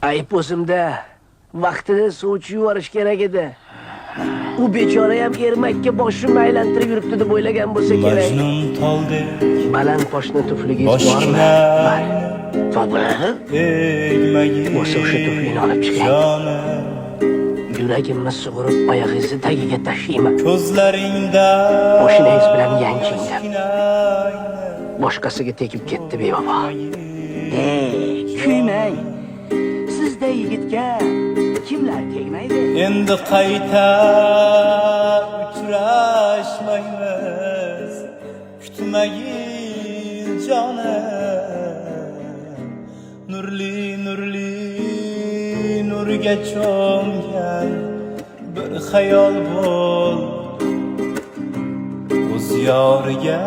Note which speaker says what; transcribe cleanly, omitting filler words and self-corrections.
Speaker 1: Ayb o'zimda. Vaqtida suv ichib yuborish kerak edi. U bechora ham ermakka boshimni aylantirib yuribdi deb o'ylagan bo'lsa kerak.
Speaker 2: Majnun toldek
Speaker 1: Baland poshna tufligingiz bormi?
Speaker 2: boshingni
Speaker 1: Bor. Topiladi.
Speaker 2: egmagin,
Speaker 1: Bo'lsa o'sha tuflini olib chiqing.
Speaker 2: jonim.
Speaker 1: Yuragimni sug'urib oyog'ingizni tagiga tashlayman.
Speaker 2: Ko'zlaringda
Speaker 1: Poshinangiz bilan yanching deb.
Speaker 2: yoshginangni
Speaker 1: Boshqasiga tegib ketdi bevafo.
Speaker 3: Kuymang. Sizda yigitga kimlar tegmaydi?
Speaker 2: Endi qayta uchrashmaymiz, kutmagin, jonim. Nurli, nurli, nurga cho'mgan bir xayol bo'l, o'z yoriga.